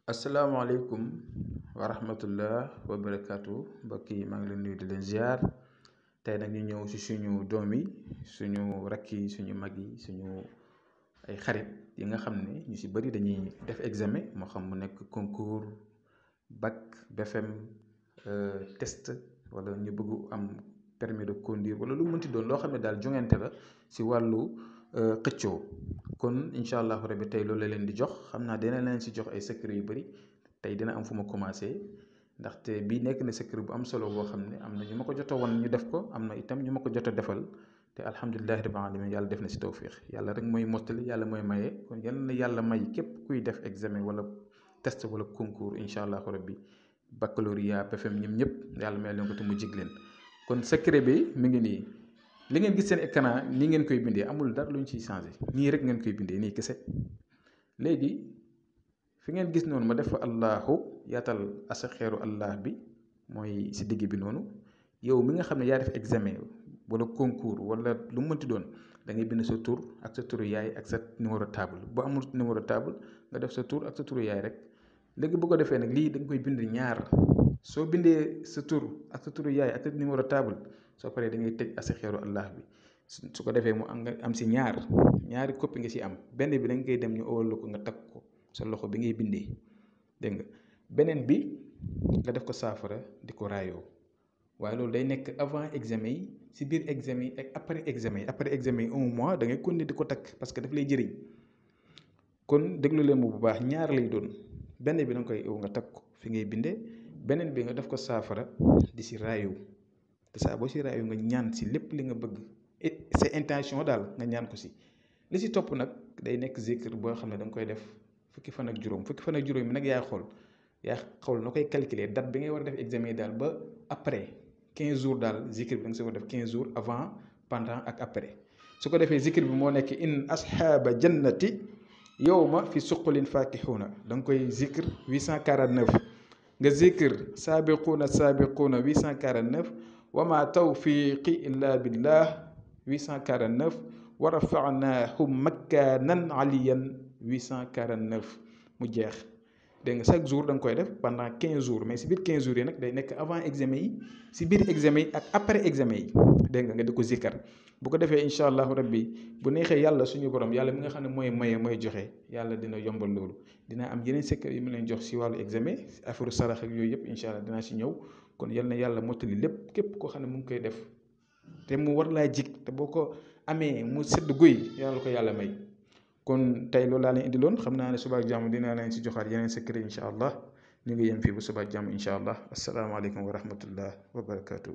asalaamaaleykum wa rahmatullah wa barakaatu mbokk yi maa ngi leen nuyu di leen ziar tey nag ñu ñëw si suñu doom yi suñu rakk yi suñu mag yi suñu ay xarit yi nga xam ne ñu si bëri dañuy def examen moo xam mu nekk concours bac BFEM test wala ñu bëgg am permis de conduire wala lu mënti doon loo xam ne daal joŋante la si wàllu xëccoo. kon incha allahu rabi tey loolu la leen di jox xam naa dina leen si jox ay secret yu bëri tey dina am fu ma commencé ndaxte bii nekk na secret bu am solo boo xam ne am na ñu ma ko jot a wan ñu def ko am na itam ñu ma ko jot a defal te alhamdulilahi rabbil alamin yàlla def na si tawfiix yàlla rek mooy mottali yàlla mooy maye kon yal na yàlla may képp kuy def examen wala test wala concours incha allahu rabi baccalauréat BFEM ñoom ñëpp yàlla may leen ko te mu jig leen kon secret bi mi ngi nii. li ngeen gis seen écran nii ngeen koy bindee amul dara lu ñu ciy changé nii rek ngeen koy bindee nii kese léegi fi ngeen gis noonu ma def fa allahu yaatal asa xeeru allah bi mooy si digg bi noonu yow mi nga xam ne yaa def examen wala concours wala lu mu mënti doon da ngay bind sa tur ak sa turu yaay ak sa numéro table bu amul numéro table nga def sa tur ak sa turu yaay rek léegi bu ko defee nag lii da nga koy bind ñaar soo bindee sa tur ak sa turu yaay ak sa numéro table soo paree da ngay tëj asixeeru allah bi su ko defee mu am si ñaari copie nga si am benn bi da nga koy dem ñu owal ko nga takk ko sa loxo bi ngay bindee dégg nga beneen bi nga def ko saafara di ko raayoo waaye loolu day nekk avant examen yi si biir examen yi ak après examen yi 1 mois da ngay continuer di ko takk parce que daf lay jëriñ kon déglu leen bu baax ñaar lay doon benn bi da nga koy nga takk ko fi ngay bindee beneen bi nga def ko saafara di si raayoo te saa boo si raayu nga ñaan si lépp li nga bëgg sa intention daal nga ñaan ko si li si topp nag day nekk zikr boo xam ne da nga koy def fukki fan ak juróom yi nag yaa xool noo koy calculer date bi ngay war a def examen yi daal ba après 15 jours daal zikr bi da nga si war a def 15 jours avant pendant ak après su ko defee zikr bi moo nekk in ashaaba jannati yawma fi suqulin fakihuna da nga koy zikr 849 nga zikr saabiquuna 849 wama tawfiqi illa billah 849 wa rafa'nahum makkanan aliyan 849 mu jeex dégg nga chaque jour da nga koy def pendant 15 jours mais si biir 15 jours yi nag day nekk avant examen yi si biir examen yi ak après examen yi dégg nga di ko zikkar bu ko defee incha allahu rabbi bu neexee yàlla suñu borom yàlla mi nga xam ne mooy maye mooy joxe yàlla dina yombal loolu dina am yeneen secret yu mu leen jox si wàllu examen affaire sarax ak yooyu yëpp incha allah dinaa si ñëw kon yal na yàlla mottali lépp képp koo xam ne mu ngi koy def te mu war laa jig te boo ko amee mu sedd guy yàlla ko yàlla may kon tey loolu laa leen indiloon xam naa ne suba ak jàmm dinaa leen si joxaat yeneen secret incha allah ñu ngi yem fii bu suba ak jàmm incha allah asalaamaaleykum wa rahmatullah wa barakaatu.